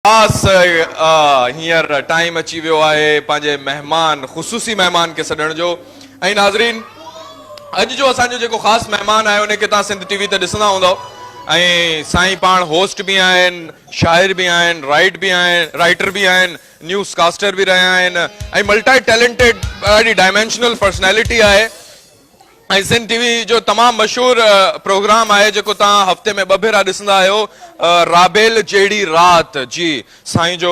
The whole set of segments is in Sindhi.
خاص هينئر ٽائيم اچي ويو آهي پنهنجي مهمان خصوصي مهمان کي سڏڻ جو ۽ ناظرين اڄ جو اسان جو جيڪو خاص مهمان آهي ان کي توهان سنڌ ٽي وي تي ڏسندا هوندؤ ۽ سائين پاڻ هوسٽ به آهن شاعر به آهن رائيٽ به آهن رائيٽر به آهن نيوز ڪاسٽر به رهيا آهن ۽ ملٽائي ٽيلنٽيڊ ڏاڍي ڊائمينشنل پرسنالٽي آهي ۽ سنڌ ٽي وي جو تمام مشهور پروگرام آهي جيڪو توهان هفتي ۾ ٻه ڀيرا ڏسندا آهيو رابيل جهڙي رات جي سائين جو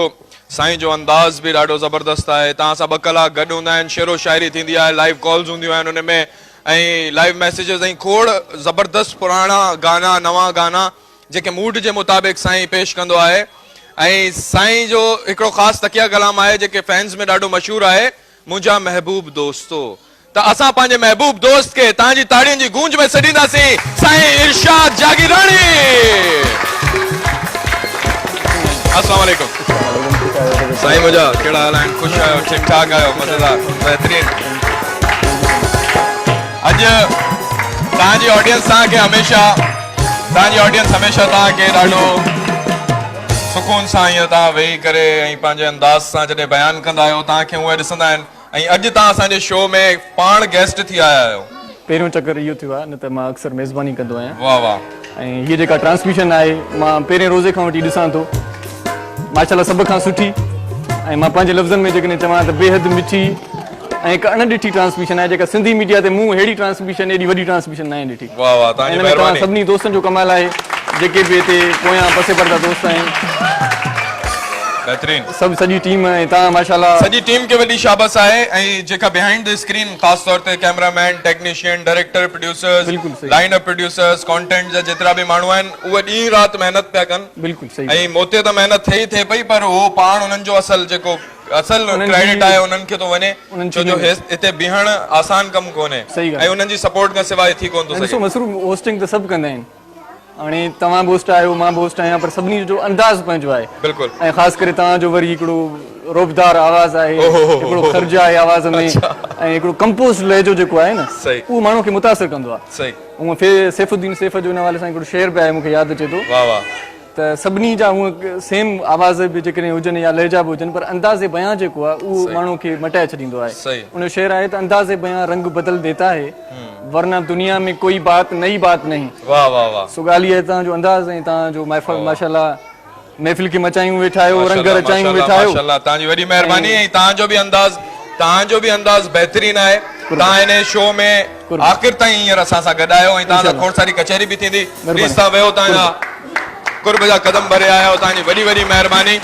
سائين جو انداز به ڏاڍو زبردست آهي توهان سان ٻه ڪلاڪ گڏ هوندا آهن شعر و شاعري ٿيندي آهي لائيو ڪالز هونديون آهن ان ۾ ۽ لائيو ميسيجز ۽ کوڙ زبردست پراڻا گانا نوان گانا جيڪي موڊ جي مطابق سائين پيش ڪندو آهي ۽ سائين جو هڪڙو خاص تڪيه ڪلام آهي جيڪي فينز ۾ ڏاڍو مشهور آهي منهنجا محبوب دوستو ته اسان پنهنجي محبوب دوست کي توهان جي تاڙين جي گونج ۾ سڏينداسين سائين ارشاد جاگيراڻي. السلام عليڪم سائين منهنجا ڪهڙا حال آهن خوش آهيو ٺيڪ ٺاڪ آهيو مزيدار بهترين اڄ توهان جي آڊينس توهان کي هميشه توهان جي آڊينس هميشه توهان کي ڏاڍو سڪون سان ائين توهان ويهي ڪري ۽ پنهنجي انداز سان جڏهن بيان ڪندا آهيو توهان کي هونئن ڏسندا آهن ۽ اڄ توهان اسان جي شو ۾ پاڻ گيسٽ ٿي آيا آهيو. پهريون چڪر اهو ٿيو آهي نه ته مان اڪثر ميزباني ڪندو آهيان. واه واه. ۽ هيء جيڪا ٽرانسميشن آهي مان پهرين روزي کان وٺي ڏسان ٿو ماشاء الله سڀ کان سٺي ۽ مان پنهنجي لفظن ۾ جيڪڏهن چوان ته بيحد مٺي ۽ هڪ اڻ ڏٺي ٽرانسميشن آهي جيڪا سنڌي ميڊيا تي مون ههڙي ٽرانسميشن ايڏي وڏي ٽرانسميشن ناهي ڏٺي. واه واه توهان جي ۽ ان ۾ توهان مهرباني. سڀني دوستن جو ڪمال آهي جيڪي به هتي پويان پس پرده دوست آهن. بهترين. سڀ سڄي ٽيم ۽ توهان ماشاءالله. سڄي ٽيم کي وڏي شابس آهي ۽ جيڪا بيهائنڊ the screen خاص طور تي camera man, technician, director, producers, بلڪل صحيح. لائن اپ پروڊيوسرز، ڪانٽينٽ جا جيترا به ماڻهو آهن اهي ڏينهن رات محنت پيا ڪن بلڪل صحيح ۽ مون تي ته محنت ٿئي ئي ٿئي پئي پر اهو پاڻ انهن جو اصل جيڪو اصل انهن جي ڪريڊٽ آهي انهن کي ٿو وڃي انهن ڇو جو جي هيس هتي بيهڻ آسان ڪم ڪونهي صحيح ۽ ڳالهه انهن جي سپورٽ کان سواء ٿي ڪونه ٿو ۽ ڏسو سگهي. مسرور هوسٽنگ ته سڀ ڪندا آهن هاڻي توهان به هوسٽ آهيو مان به هوسٽ آهيان پر سڀني جو انداز پنهنجو آهي بلڪل ۽ خاص ڪري توهان جو وري هڪڙو رعبدار آواز آهي هڪڙو خرج آهي آواز ۾ ۽ هڪڙو ڪمپوز لهجو جيڪو آهي نه صحيح اهو ماڻهو کي متاثر ڪندو آهي صحيح هونء في سيف الدين سيف جو ان حوالي سان هڪڙو شعر به آهي مون کي ياد اچي ٿو واه واه ته سڀني جا هونء سيم آواز به جيڪڏهن هجن يا لهجا به هجن پر انداز بيان جيڪو آهي اهو ماڻهو کي مٽائي ڇڏيندو آهي ان جو شعر آهي ته انداز بيان رنگ بدل ديتا هي ورنه دنيا ۾ ڪوئي بات نئي بات نهين واه واه واه سو ڳالهه اها آهي توهان جو انداز ۽ توهان جو محفل ماشاءالله محفل کي مچايون ويٺا آهيو رنگ رچايون ويٺا آهيو. ماشاءالله توهان جي وڏي مهرباني ۽ توهان جو به انداز توهان جو به انداز بهترين آهي توهان هن شو ۾ آخر تائين هينئر اسان سان گڏ آهيو ۽ توهان سان کوڙ ساري ڪچهري به ٿيندي پليز توهان ويهو توهان جا قرب جا قدم ڀري آيا آهيو توهان جي وڏي وڏي مهرباني.